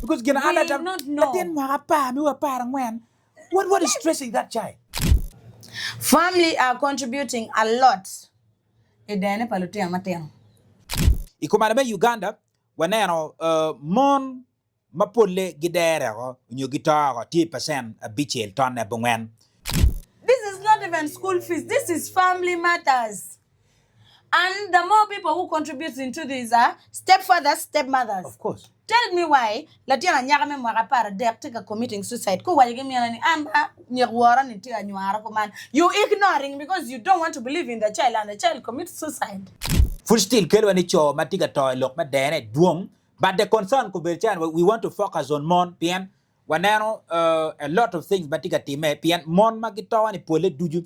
Because gin We alert not know. latin mwaka apar me 14 what what is stressing that child? Family are contributing a lot i dene pa lutino matino. I komara me Uganda waneno mon ma polle gidere oko nyo gito oko tye i pacent abicel tonne abongwen. This is not even school fees, this is family matters and the more people who contributes into this are step fathers, step mothers. Of course. Tell me why latin anyaka me mwaka 13 tye ka committing suicide ka owaco ki mine ni an ba nyek wora ni tye ka nywara kuman you ignoring because you don't want to believe in the child and the child commits suicide. Pud still kelo wa ni co ma tye ka to i lok me dene dwong but the concern kobedo calo we want to focus on mon pien waneno a lot of things ma tye ka timme pien mon ma gito ni pole ducu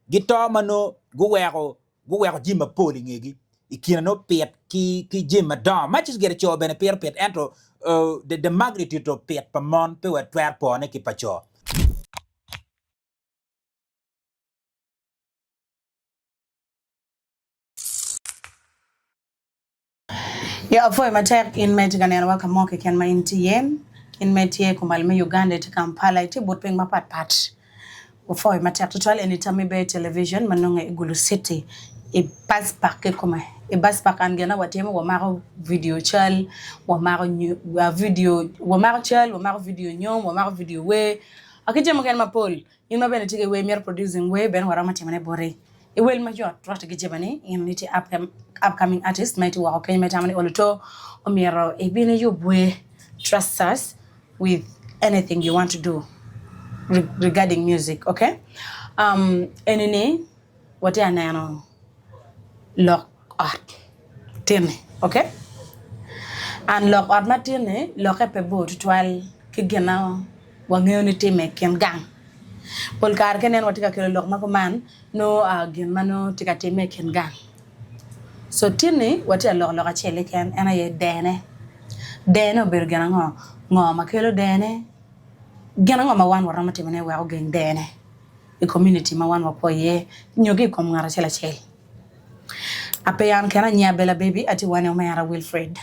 gito ma nongo guweko guweko jami mapol i ngegi i kine nongo pit ki ki jami madongo ma ci gire co bene pito pit ento the, the magnitude of pit pa mon pe watwero pone ki pa co. Ya apwoyo matek in ma itye ka nenowa ka mo keken ma in itye iye, in ma itye kumalo me Uganda, itye Kampala, itye but piny mapat pat. Wapwoyo matek tutwal eni Tammy Bay Television ma nonge i Gulu City i bus park kikome. I bus park an gin na watimo wamako video cal, wamako video, wamako cal, wamako video nyom, wamako video wer ki jami mukene mapol. In ma bene itye ki wer imito producing wer bene waromo timone boti. I wel mayot rwatte ki jami ni in itye upcoming artist ma itye woko kenyo ma itamo ni olo to omyero ibin iyub wer trust us with anything you want to do regarding music ok um eni ni watye ka neno lok ot tinni ok and lok ot ma tinni lokke pe bor tutwal ki gin ma wangeyo ni timme i kin gang pol kare ka ineno watye ka kelo lok ma kuman nongo gin ma nongo tye ka timme i kin gang so tinni watye ka loko lok acel keken en aye dene dene obedo gin ango ngo ma kelo dene gin ango ma wan waromo timone wek ogeng dene i komuniti ma wan wakwo iye nyo ki i kom ngat acel acel. Ape an kena anyiya Bella baby atye wane omera Wilfred.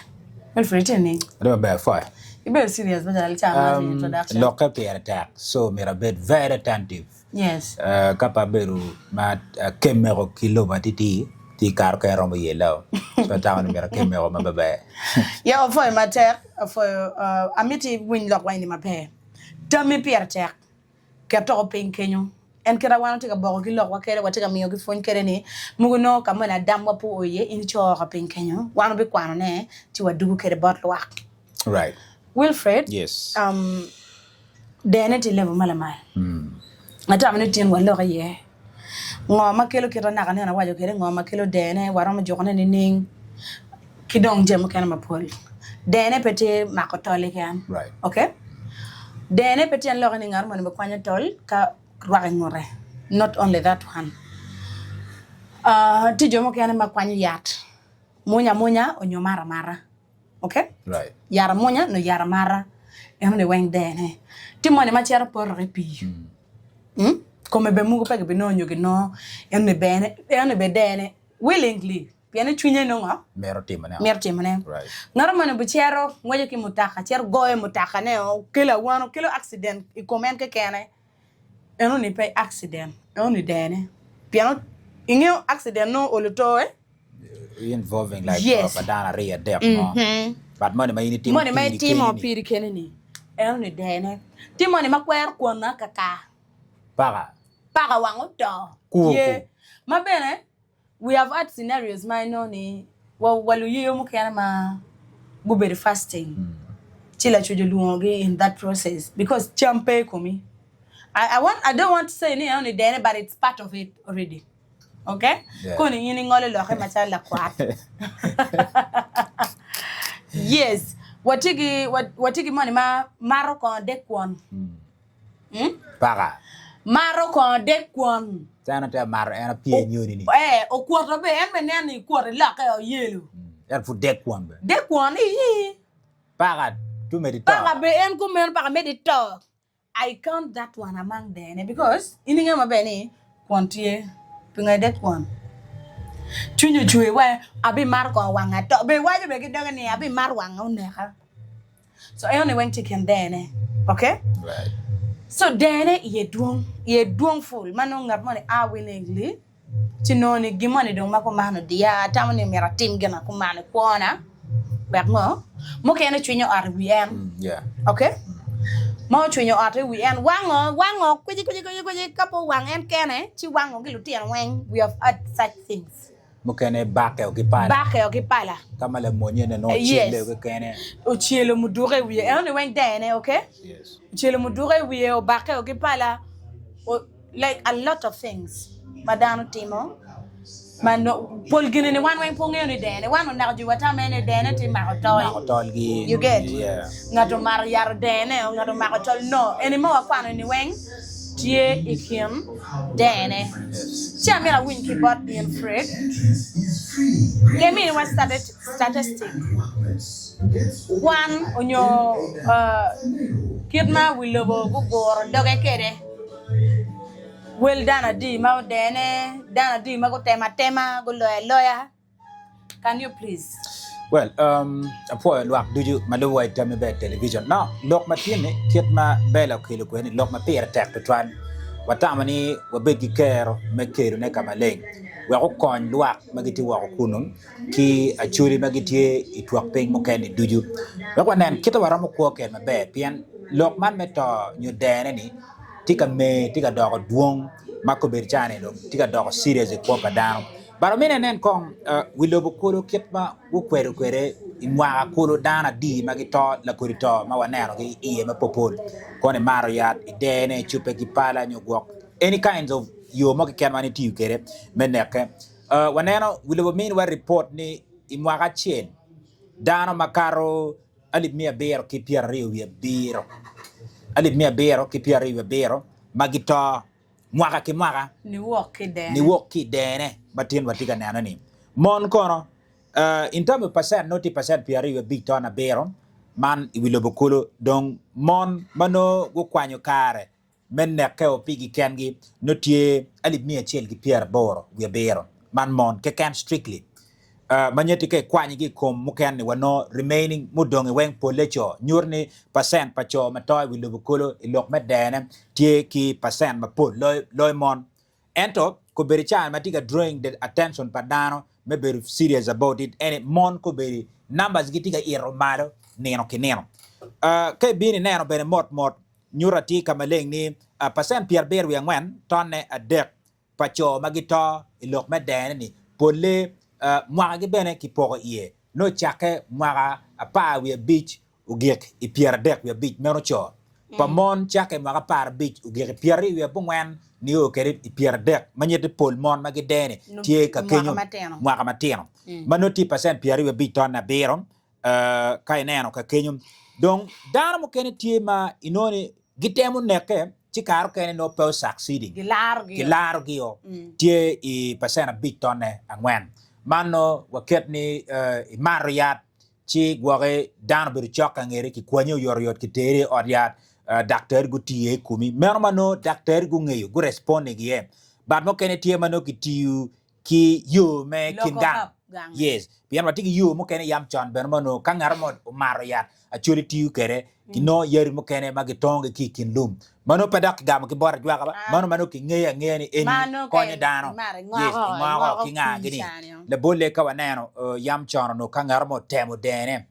Wilfred itye nining? Atye maber apwoyo. Ibedo serious macalo ca ma atye introduction. Lokke pire tek so myero abed very attentive. Yes. Ka pe abedo ma akemeko ki lobo atiti ci kare okene romo yella o. So atamo ni myero akemeko ma maber. Ya apwoyo matek apwoyo amiti iwiny lokwa eni maber. Tammi pire tek. Ket toko piny kenyo. En kit a wan watye ka boko ki lokwa kede, watye ka miyo ki pwony kede ni, mogo nongo ka moni adamwa pe oo iye, in ico oko piny kenyo, wan wabikwanone ne ci wadugo kede bot lwak. Right. Wilfred, Yes. um, dene tye i level ma lamal. Atamo ni tin walok iye. Ngo ma kelo kit anaka nino awaco kwede, ngo ma kelo dene, waromo jukone nining, ki dong jami mukene mapol. Dene pe tye mako tol keken. Right. Okay? Dene pe tyen lokke ni ngat moni bikwanyo tol ka rwako i ngute. Not only that one. Uh, tye jo mukene ma kwanyo yat, mwonyo amwonya onyo mato amata. Ok? Right. Yat amwonya nyo yat amata, enoni weng dene. Tye moni ma cito poto ki pii. Mm? Kome bene mogo pe gibinongo nyo ginongo, enoni bene, enoni bene dene willingly, pien ni cwinye nongo Mito timone. mito timone. Right. Ngat moni obicito ngweco ki mutoka, cito goyo mutokane, okelo awano, kelo accident i kom en kekene. Enoni pe accident, enoni dene. Pien ingeyo accident nongo olo to eh? Involving like Yes. pa dano aryo adek mo. Mhm. But moni ma in itimo Moni ma piri itimo keni ni. piri keni ni, enoni dene. Tye moni ma kwero kwonna kakar. Paka. Paka wang oto. Kwo Ye. kwo. Ma bene we have had scenarios ma inongo ni wa wa luyeyo mukene ma gubedo fasting ci lacuc olwongogi in that process because cam pe i komi. I, I want, I don't want to say ni enoni dene but it's part of it already. Ok? Yeah. Koni in ingolo lokke macalo lakwat. Yes. Watye ki, watye ki moni ma mato kongo dek kwon. Mm? Paka. Mato kongo dek kwon. Cano te mato en apye nyoni ni. Eh, okwoto be, en be nen ni kwoto ilokke oyelo. En pud dek kwon be. Dek kwon, ii. Paka tu medi to. Paka be en kumeno, paka medi to. I count that one among dene because in ingeyo maber ni kwon tye pingo idek kwon cwiny ocwer wa abimato kongo wanga to be iwaco bene ki doge ni abimato wanga oneka. So enoni weng tye i kin dene. Ok? So dene iye dwong, iye dwong ful ma nongo ngat moni a willingly ci nongo ni gin moni dong ma kuman odiya, atamo ni myero atim gin ma kuman i kwona wek ngo? Mukene cwinyo ot i wi en. Ok? Ma ocwinyo ot i wi en wango, wango kwici kwici kwici kwici ka pe owang en kene ci wango ki lutino weng. We have heard such things. Mukene bakke o ki pala. Bakke o ki pala. Ka ma lamonye ne nongo ocelle o kekene. Ocelo muduka i wiye. Eno ni weng dene, ok? Yes. Ocelo muduka i wiye, obakke o ki pala. Like a lot of things ma dano timo ma no, pol gini ni wan weng pe ongeyo ni dene. Wan oneko jo watame ni dene tye mako tol. Mako tol gi. You get? Yeah. Ngat omato yat odene, ngat omako tol. No, eni ma wakwano ni weng tye i kin dene. Ci amito awiny ki bot in Fred, ke miniwa statistic, kwan onyo kit ma wi lobo guguro doge kwede, wel dano adi ma odene, dano adi ma gutemo atema, guloyo aloya. Can you please? Well, um, apwoyo lwak ducu ma lubo wa i Tammy Bed Television. Now, lok ma tye ni kit ma Bella okelo kwede ni lok ma pire tek tutwal. Watamo ni wabed ki kero me kelone ka maleng wek okony lwak ma gitye woko kunu ki acholi ma gitye i twok piny mukene-ni ducu. Wek wanen kit ma waromo kwo kwede maber pien lok man me to nyo dene-ni tye ka mer, tye ka doko dwong ma kobedo caa-ni dong tye ka doko serious i kwo pa dano. But omine inen kong wi lobo kulu kit ma gukwedo kwede i mwaka kulu dano adi ma gito lakodi to ma wanenogi i iye mapopol kono imato yat idene icube ki pala nyo gwok any kinds of yo mo keken ma nitiyo kwede me neke. Waneno wi lobo miniwa ripot ni i mwaka acel dano makato alip 727 alip 727 ma gito mwaka ki mwaka niwok ki i dene ma tin watye ka neno-ni. Mon kono, in terms of percent, nongo tye percent 25 ton abiro man i wi lobo kulu. Dong mon ma nongo gukwanyo kare me nekke-o pigi kengi nongo tye alip miya acel ki pyeraboro wiye abiro. Man mon keken strictly. Ma nyeti ka ikwanyogi i kom mukene-ni wa nongo remaining mudongi weng polle co. Nyuto ni percent pa co ma to i wi lobo kulu i lok me dene tye ki percent mapol loyo mon. Ento kobedo ca ma tye ka drawing the attention pa dano me bedo serious about it eni mon kobedo numbers gi tye ka ito malo nino ki nino. Ka ibino ineno bene mot mot nyuto atir ka maleng ni percent 74 tonne adek pa co ma gito i lok me dene-ni polle mwakagi bene kipoko iye nongo cakke mwaka 15 ogik i 35 meno co pa mon cakke i mwaka 15 ogik i 24 nio kwede i 30 ma nyiti pol mon ma gidene tye ka kenyo mwaka matino ma nongo tye pacent 25 tonne abiro ka ineno ka kenyo dong dano mukene tye ma inongo ni gitemo neke ci kare okene nongo pe o succeeding gilarogi-o tye i pacent abic tonne angwen man nongo waket ni imato yat ci gwoki dano obedo cok ka ngeti kikwanyi oyotoyot kiteri i ot yat daktari gutiyo i komi meno ma nongo daktari gungeyo gu responding iye but mukene tye ma nongo kitiyo ki yo me kin gang. Yes, pien watye ki yo mukene yam con bene ma onongo ka ngat mo omato yat Acholi tiyo kwede, kinongo yadi mukene ma gitongogi ki i kin lum ma nongo pe dok kigamo ki bot ajwaka ba, mano ma nongo kingeyo angeya ni eni konyo dano. Yes, ingoko ki nga gini. Labolle ka waneno yam con onongo ka ngat mo otemo dene,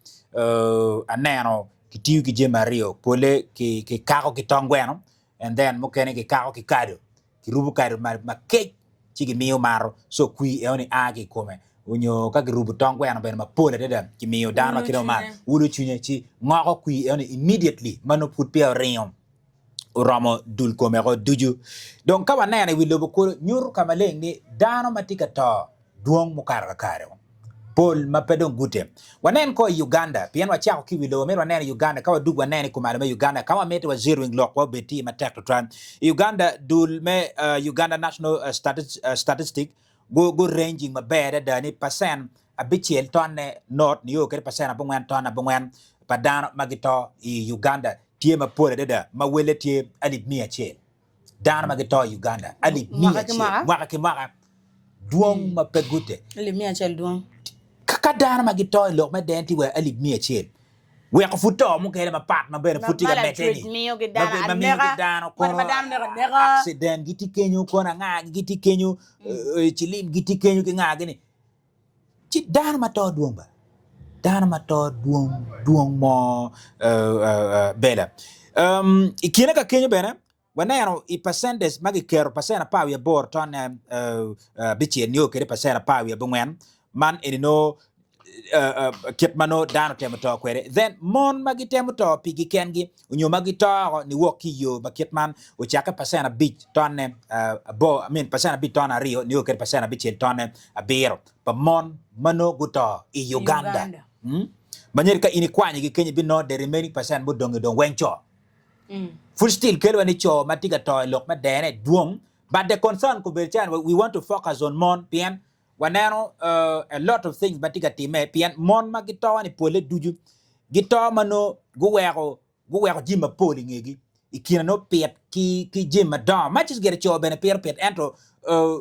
aneno kitiyo ki jami aryo, polle kikako ki tong gweno and then mukene kikako ki kado. Kirubo kado makec ci gimiyo mato, so kwir eno ni a ki i kome. Onyo ka kirubo tong gweno bene mapol adada kimiyo dano ma kite omato, ulo cwinye ci ngoko kwir eno ni immediately ma nongo pud peya oringo oromo dul kome woko ducu. Dong ka waneno i wi lobo kulu nyuto ka maleng ni dano ma tye ka to dwong mukato kakare pol ma pe dong gute. Wanen ko i Uganda, pien wacako ki i wi lobo, myero wanen i Uganda, ka wadug wanen i kumalo me Uganda, ka wamito wa zeroing lokwa obed tye matek tutwal. I Uganda, dul me Uganda National Statistic gu ranging maber adada ni percent abicel tonne not nio kede percent abongwen tonne abongwen pa dano ma gito i Uganda tye mapol adada ma wele tye alip miya acel. Dano ma gito i Uganda alip miya acel mwaka ki mwaka dwong ma pe gute. Alip miya acel dwong. Ka dano ma gito i lok me den tye wa alip miya acel. Weko pud to mukene mapat ma bene pud tye ka medde-ni, ma miyo ki dano kono accident gitye kenyo, kono anga-gi gitye kenyo, cilim gitye kenyo ki nga-gi-ni. Ci dano ma to dwong ba, dano ma to dwong dwong mo bela. I kine ka kenyo bene Waneno i percentes ma giketo pacen 18 tonne abicel nio kwede pacen 14, man eni nongo kit ma nongo dano otemo to kwede. Then mon ma gitemo to pigi kengi onyo ma gito oko niwok ki i yo ma kit man ocakke pacen abic tonne abo, I mean pacen abic tonne aryo nio kwede pacen abicel tonne abiro pa mon ma nongo guto i Uganda. Ma nyeri ka in ikwanyogi kenyo ibinongo the remaining percent mudongi dong weng co. Pud still kelo wa ni co ma tye ka to i lok me dene dwong but the concern kobedo calo we want to focus on mon pien waneno a lot of things ma tye ka time pien mon ma gito ni pole ducu gito ma nongo guweko guweko jami mapol i ngegi i kine nongo pit ki ki jami madongo ma ci gire co bene pito pit ento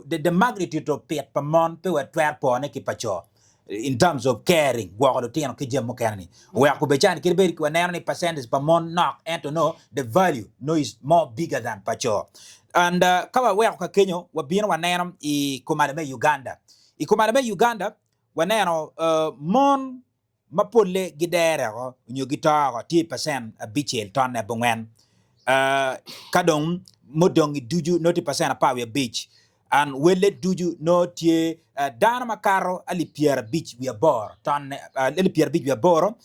the the magnitude of pit pa mon pe watwero porone ki pa co. in terms of caring, gwoko lutino ki jami mukene ni. Oweko kubbe cani kadi bed waneno ni percentage pa mon nok ento no the value no is more bigger than pa co. And uh, ka waweko ka kenyo wabino waneno i kumalo me Uganda. I kumalo me Uganda waneno uh, mon ma polle gidere oko nyo gito oko tye i pacent abicel tonne abongwen. Uh, ka dong mudong-ngi ducu nongo tye pacent 15 And welle ducu nongo tye dano makato alip pyerabic wiye aboro tonne alip pyerabic wiye aboro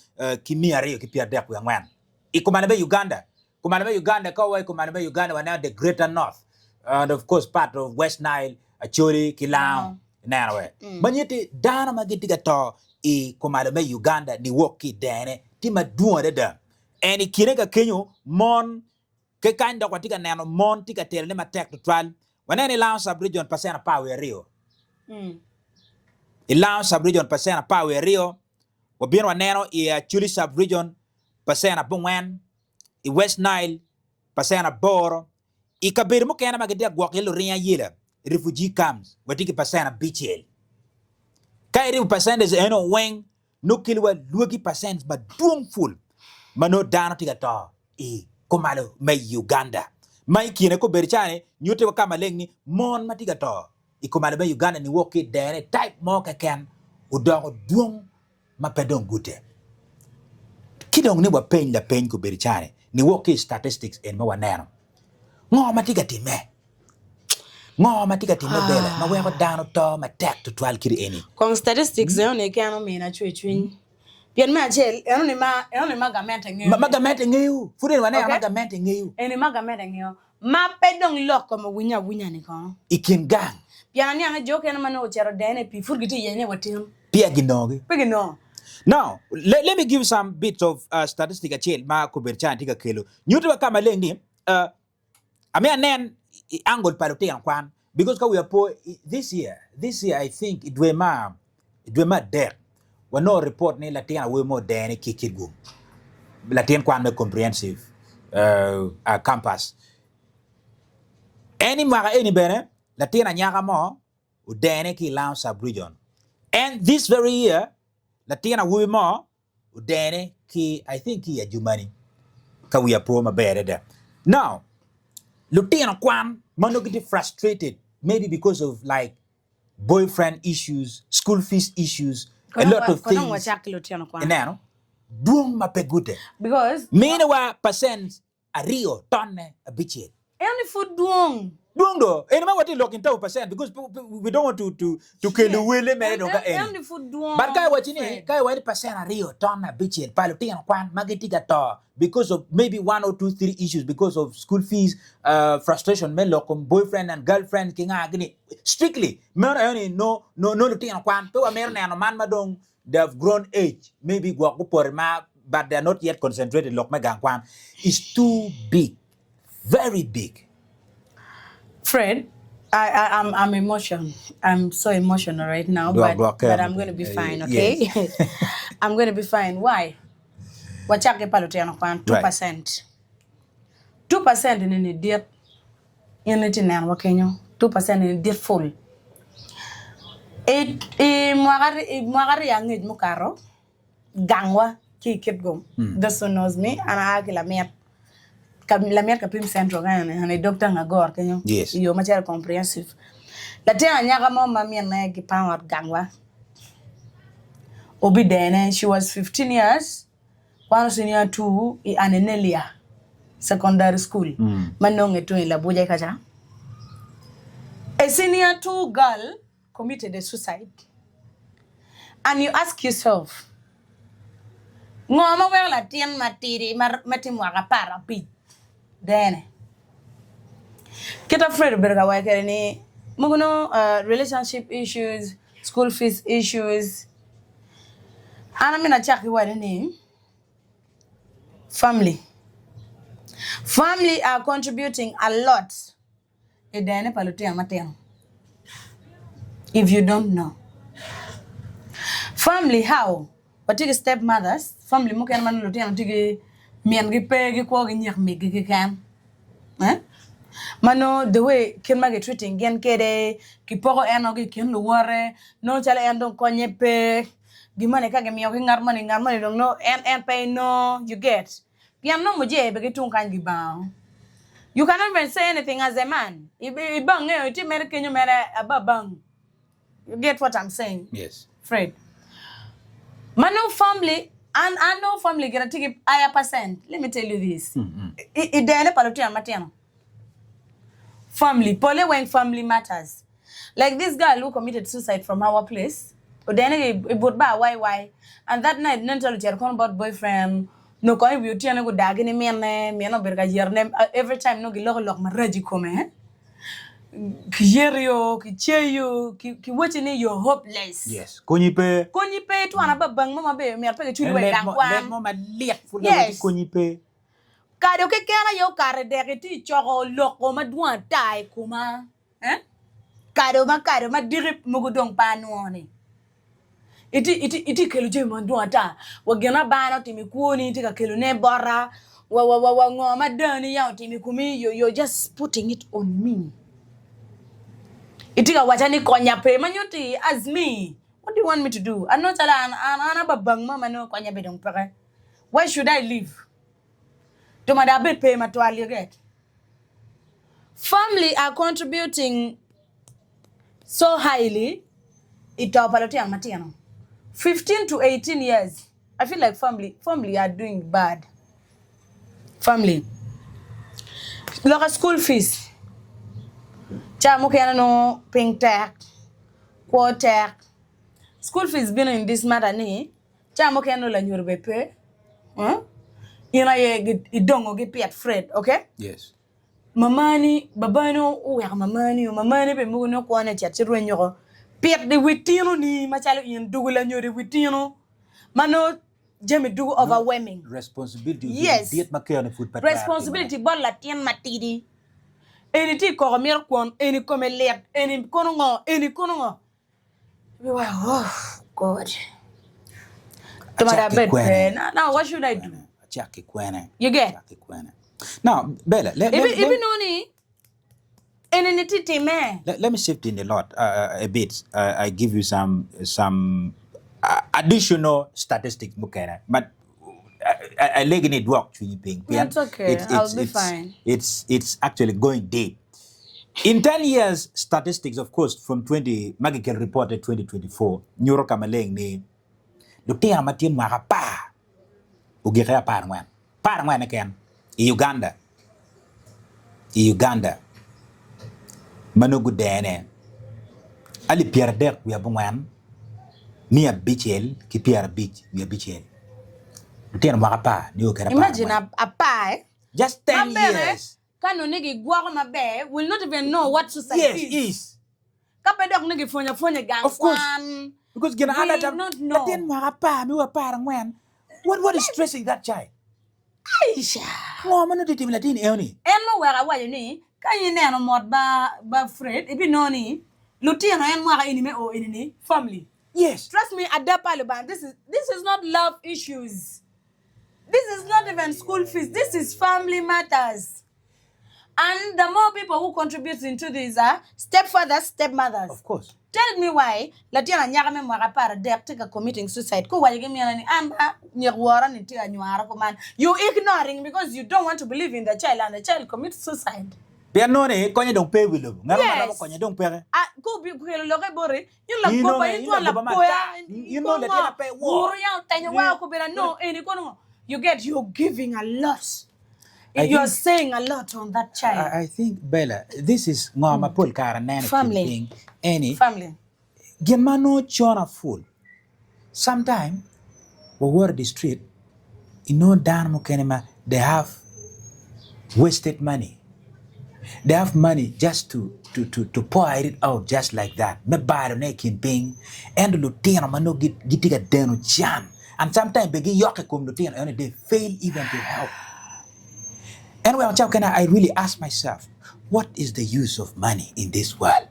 ki miya aryo ki pyeradek wiye angwen i kumalo me Uganda. Kumalo me Uganda ka wa i kumalo me Uganda waneno the greater north and of course part of west Nile, Acholi ki Lango ineno we ma nyutti dano ma gitye ka to i kumalo me Uganda niwok ki i dene tye madwong adada and i kine ka kenyo mon Ki kany dok watye ka neno mon tye ka telone matek tutwal. Waneno i Lango Sub-Region pacen 12. I Lango Sub-Region pacen 12, wabino waneno i Acholi Sub-Region pacen 4, i West Nile pacen 8, i kabedo mukene ma gitye ka gwoko iye luring ayela, refugee camps, watye ki pacen abicel. Ka iribo percentage eno weng, nongo keliwa lwagi pacent madwong pul ma nongo dano tye ka to i kumalo me Uganda. Ma i kine kobedo cani nyutiwa ka maleng ni mon ma tye ka to i kumalo me Uganda niwok ki i dene type mo keken odoko dwong ma pe dong gute. Ki dong ni wapeny lapeny kobedo cani niwok ki i statistics eni ma waneno. Ngo ma tye ka timme? Ngo ma tye ka timme bene ma weko dano to matek tutwal kit eni? Kong statistics enoni keken omina cwercwiny. Pien me acel, enoni ma enoni ma gamente ngeyo. Ma gamente ngeyo. Pud eni waneno ma gamente ngeyo. Eni ma gamente ngeyo. Ma pe dong lok kome owinyo awinya ni kono. I kin gang. Pien aniang ni jo okene ma nongo ocito dene i pii pud gitye yenye wa tin. Peya ginongogi. Pe ginongo. Now, let, let me give some bits of uh, statistic acel ma kobedo cani tye ka kelo. Nyutiwa ka maleng ni uh, Amiyo anen i angle pa lutino kwan because ka wiya po this year, this year I think i dwe ma i dwe me adek wanongo report ni latin awobi mo odene ki i Kitgum, latin kwan me comprehensive uh, uh, campus. En i mwaka eni bene latin anyaka mo odene ki i Lango sub region and this very year latin awobi mo odene ki I think ki i Adjumani ka wiya po maber adada. Now, lutino kwan ma nongo gitye frustrated maybe because of like boyfriend issues, school fees issues, a lot of Konong things. wacak ki lutino kwan. Ineno? Dwong ma pe gute. Because Miniwa percent aryo tonne abicel. Eno ni pud dwong. Dwong do. Eno ma watye lok in terms of percent because we don't want to to to kelo wele mere dong ka eni. Eno ni pud dwong. But ka iwaci ni ka iwaci ni percent aryo tonne abicel pa lutino kwan ma gitye ka to because of maybe one or two three issues because of school fees, uh, frustration me lok kom boyfriend and girlfriend ki nga gini strictly meno aye ni no no no lutino kwan pe wamito neno man ma dong They have grown age maybe gwok gupoto i mar but they are not yet concentrated lok me gang kwan is too big very big. Fred, I, I, I'm, I'm emotion. I'm so emotional right now, Dwok but, dwok but kero I'm gonna be piny. fine, okay? Yes. I'm gonna be fine. Why? Wacak ki pa lutino kwan, Right. 2%. 2% ni ni dit. In itye neno wa kenyo, 2% ni dit full. I, i mwaka, i mwaka aryo angec mukato, gangwa. ki i Kitgum. Those who knows me, an aa ki Lamit. Ka Lamit Kapim Central ka eni, i dog tang Agor kenyo, Yes. i yo macalo comprehensive. Latin anyaka mo ma minne gipango ot gangwa obidene, she was 15 years, kwano senior two i Anenelia Secondary School ma nonge tung i Labuja kaca. A senior two girl committed a suicide and you ask yourself ngo ma weko latin matidi ma tye mwaka aparabic dene? Kit ma Fred obedo ka waco kwede ni mogo nongo relationship issues, school fees issues an amito acak ki waco ni family, family are contributing a lot i dene pa lutino matino if you don't know family how watye ki step mothers family mukene ma nongo lutino tye ki mingi pe gikwo ki nyek megi keken ma nongo the way kit ma ki treating gin kwede kipoko en ki i kin luwote nongo calo en dong konye pe gin moni ka gimiyo ki ngat moni ngat moni dong nongo en pe enongo you get. Pien nongo mujee bene ki tung kany gibango. You cannot even say anything as a man. Ibangeo itye mere kenyo mere ababang. You get what I'm saying? Yes. Fred. Ma nongo family, an an nongo family gira tye ki higher percent. Let me tell you this. I, i dene pa lutino matino. Family, pole weng family matters. Like this girl who committed suicide from our place odene ki i but bar YY and that night nen calo ocito kono bot boyfriend nongo kono i wi otyeno gudaa gin ki minne, minne obedo ka yetone every time nongo giloko lok maraco i kome ki yeti-o ki ceyi-o ki wacci ni you're hopeless. Yes, konyi pe. Konyi pe twon ababang mo maber myero pe giculi wa i gang kwan. Leb mo malit pud dong Yes. konyi pe. Kado keken aye okato dek itye i coko loko madwong ata i koma. Kado ma kado ma diki mogo dong pe anwongo ni itye kelo jami madwong ata wa gin abana otimo i kwoni itye ka kelo ne bota wa wa wa ngo ma dani yam otimo i komi you are just putting it on me itye ka waca ni konya pe ma nyutti as me what do you want me to do anongo calo an an ababang mo ma nongo konya bene dong peke why should I live to ma dong abed pe matwal you get. Family are contributing so highly i to pa lutino matino 15 to 18 years I feel like family family are doing bad family loka school fees ca mukene nongo piny tek kwo tek school fees bino in this matter ni Ca mukene nongo lanyodo bene pe, in aye idongo ki pit Fred, ok? Yes. Mamani, babani oweko mamani, mamani bene mogo nongo kwone ocito ci rwenyo oko. Pit i wi tinoni macalo in dugo lanyodo i wi tino ma nongo jami dugo overwhelming. Responsibility Yes. dit ma keroni pud pe twero timone. Responsibility bot latin matidi. Eni tye i koko mito kwon, eni kome lit, eni kono ngo, eni kono ngo. Acak ki kwene. Acak ki kwene. Now, Bella, let, let, let, Ibinongo ni enini tye timme. let, let me shift in a lot, uh, a bit. Uh, I give you some some uh, additional statistics mukene. But alegi ni idwok cwinyi piny pien It's okay. it's, I'll it's, be it's, fine. it's, it's actually going deep. In 10 years statistics of course from 20 ma kikelo report e 2024 nyuto ka maleng ni lutino ma tye mwaka apar ogike aparangwen aparangwen keken i Uganda i Uganda ma nongo gudene alip pyeradek wiye abongwen miya abicel ki pyerabic wiye abicel lutino mwaka apar nio kwede Imagine aparangwen apar eh? just Ma 10 bene years ka nongo ni gigwoko maber will not even know what suicide yes is. is Ka pe dok ni gipwonyo apwonya i gang Of course. kwan Because gin an will atam not know. latin mwaka apar me wa aparangwen what what is stressing that child? Aisha. Ngo ma nongo tye timo latin eno-ni? En ma oweko awaco ni ka in ineno mot ba ba Fred ibinongo ni lutino en mwaka eni me o eni ni family. Yes. Trust me ada pa Lubanga this is this is not love issues. This is not even school fees this is family matters and the more people who contribute into this are step fathers step mothers. Of course. Tell me why latin anyaka me mwaka 13 tye ka committing suicide ka owaco ki mine ni an ba nyek wora ni tye ka nywara kuman. You ignoring because you don't want to believe in the child and the child commits suicide. Pien nongo ni konye dong pe i wi lobo. Ngat mo ma romo Yes. konye dong peke. Ah, ka okelo lokke boti, in In lagoba, nongo in in twon lagoba lapoya, matar. in In nongo kono latin ngo, ma pe iwor. buru yam otenyo wa okobedo ano eni kono ngo. You get, you're giving a lot. I You're think saying a lot on that child. I, I think Bella, this is ngo ma pol kare aneno i kin Family. piny eni Family. gin ma nongo cona pul. Sometime wawoto i street inongo dano mukene ma they have wasted money they have money just to to to to pour it out just like that me balo ne i kin piny ento lutino ma nongo gitye ka deno can and sometimes bene giyok i kom lutino eno ni they fail even to help en weko cawa mukene I really ask myself what is the use of money in this world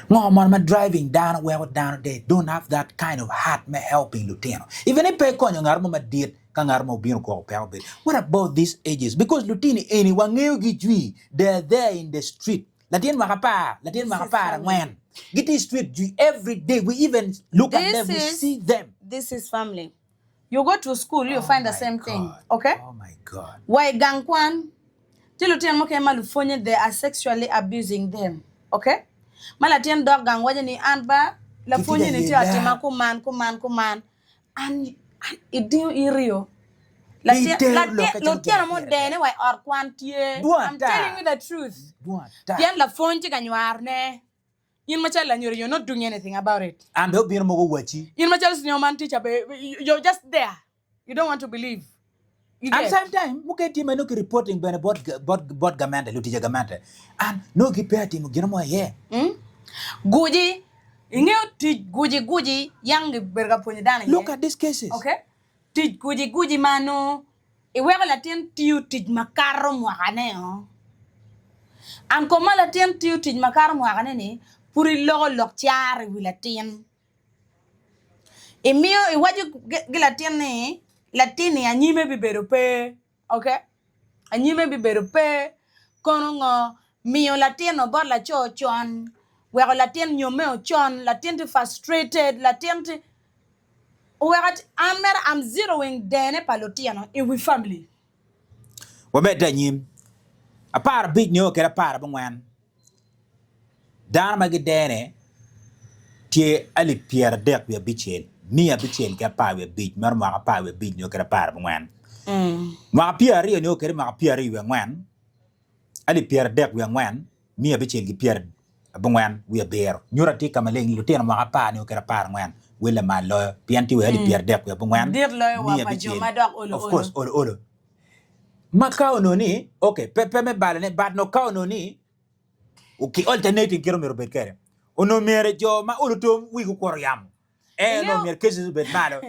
Ngo mono ma driving dano weko dano they don't have that kind of heart me helping lutino even if pe ikonyo ngat mo madit ka ngat mo obino koko peko bedo what about these ages because lutini eni wangeyo gi jwi they are there in the street latin mwaka apar latin This mwaka is apar family. angwen gitye i street jwi every day we even look at This them we is see them this is family. You go to school, you oh find the my same thing. god Okay? oh my god Wa i gang kwan, tye lutino mukene ma lupwonye they are sexually abusing them. Okay? Ma latin dok gang waco ni an ba gitye ka lapwonye ni tye atima yela kuman kuman kuman. An an idingo iriyo. pe Latin itero latin lokke calo gin lutino ma mo pire tek dene wa i ot kwan tye. dwong I'm telling ata you the truth. dwong ata Pien lapwony tye ka nywarone. In macalo lanyodo you're not doing anything about it. An bene obino mogo owacci. In macalo senior man teacher be you're just there. You don't want to believe. You And get. same time mukene tye ma nongo ki reporting bene bot bot bot gamente lutic gamente and nongo gipe atimo gino mo iye. Mm? Guji ingeyo tic guji guji yang gibedo ka pwonyo dano Look iye. at these cases. Okay? Tic guji guji ma nongo iweko latin tiyo tic makato mwakane-o. An kom ma latin tiyo tic makato mwakane-ni, pud iloko lok caro i wi latin. Imiyo iwaco ki latin ni latin-ni anyime bibedo pe, ok? Anyime bibedo pe. Kono ngo? Miyo latin-nu bot laco con, weko latin nyomme-o con, latin tye frustrated, latin tye. Oweko an mere am zeroing dene pa lutino i wi family. Wamedde anyim, 15 nio kede 14, dano ma gidene tye alip 35 615, meno mwaka 15 nio kede 14. Mwaka 20 nio kede mwaka 24, alip 34 697. Nyuto atir ka maleng ni lutino mwaka apar nio kede 14 wel lamal loyo pien tye wa alip 34 Dit loyo wa miya pa jo abicel. ma dok olo Of olo. course, olo olo. Ma ka onongo ni, okay, pe, pe me balo ne, but no ka onongo ni, ki alternating kit omyero obed kede. Onongo myero jo ma olo tom wigi okuto yamo. Eh, onongo Ingeyo, myero cases obed malo.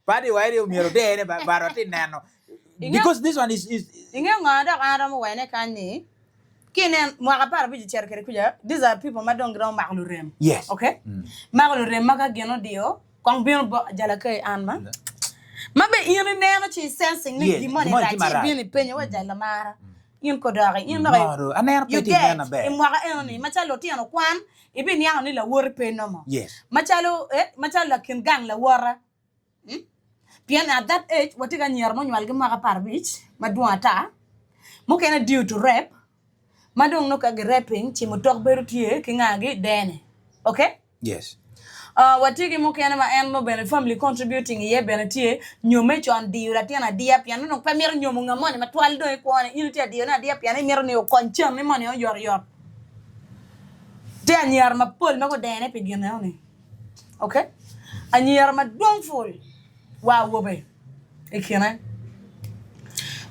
Party wa eni omyero odene ba, but watye neno. ingeyo, Because this one is, is, ingeyo ngo dok an aromo wene kany ni, ki inen mwaka 15 ocito kwede kuca, these are people ma dong giromo mako lurem. yes. Okay? Mako lurem ma ka gin odiyo, kong bino bo jala kai an ma. Ma be in ineno ci i sensing ni Yes, gin moni gin moni rac tye ci marac. ibino ipenyo wa jala mara. In ko doki, in No, doki do, aneno pe you tye nen get maber. i mwaka eno ni macalo lutino kwan ibiniango ni lawoti pe nomo. Yes. Macalo eh, macalo lakin gang lawota. Hmm? Pien at that age watye ki anyira munywal ki mwaka 15 madwong ata, mukene due to rape, ma dong nongo ka gi raping ci mutok bedo tye ki nga gi dene. Okay? Yes. Uh, watye ki mukene ma en nongo bene family contributing iye bene tye nyome con diyo latin adiya pien nongo pe mito nyomo nga moni matwal dong i kwone in itye adiyone adiya pien imito ni okony cam ni moni oyotoyot. Tye anyira mapol ma gudene pi gin eno-ni. Okay? Anyira madwong pul wa awobe i kine.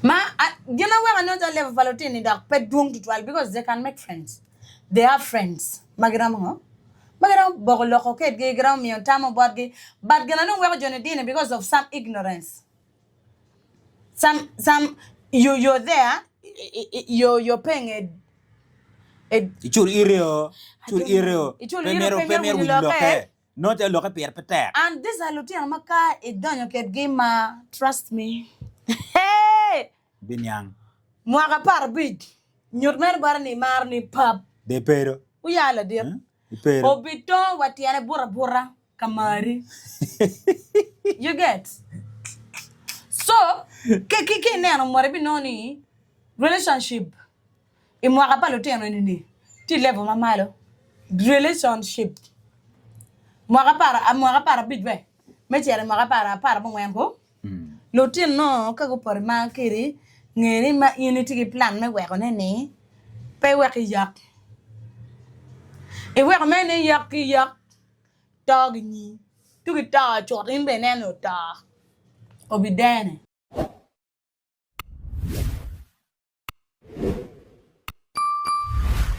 Ma a, gin aweko anongo calo level pa lutini dok pe dwong tutwal because they can make friends. They have friends ma giromo ngo? Ma giromo boko loko kedgi, giromo miyo tamo botgi. But gin anong weko joni dini because of some ignorance. Some, some, you, you're there, you're, you're paying a, a Icul ite-o, I icul don't know. ite-o, Icul pe ite myero pe pe myero myero winyo winyo lokke. lokke. Nongo calo lokke pire pe tek. And these are lutino ma ka idonyo kedgi ma trust me. Hey! Biniang. Mwaka 15, nyut mere bote ni imaro ni pap. Be pedo. Oya ladit. Obi to wa tyene buto abuta ka mari. You get? So, ki ki ki ineno mot ibinongo ni relationship i mwaka pa lutino eni-ni tye i level ma malo. Relationship mwaka apar mwaka aparabic be me cito i mwaka apar aparabongwen ko. Lutino ka gupoto i mar kedi, nge ni ma in itye ki plan me wekone ni pe iwek iyak. Iweko mere ni iyak ki yak to ginyi, tugi to cut in bene ineno ni oto, obidene.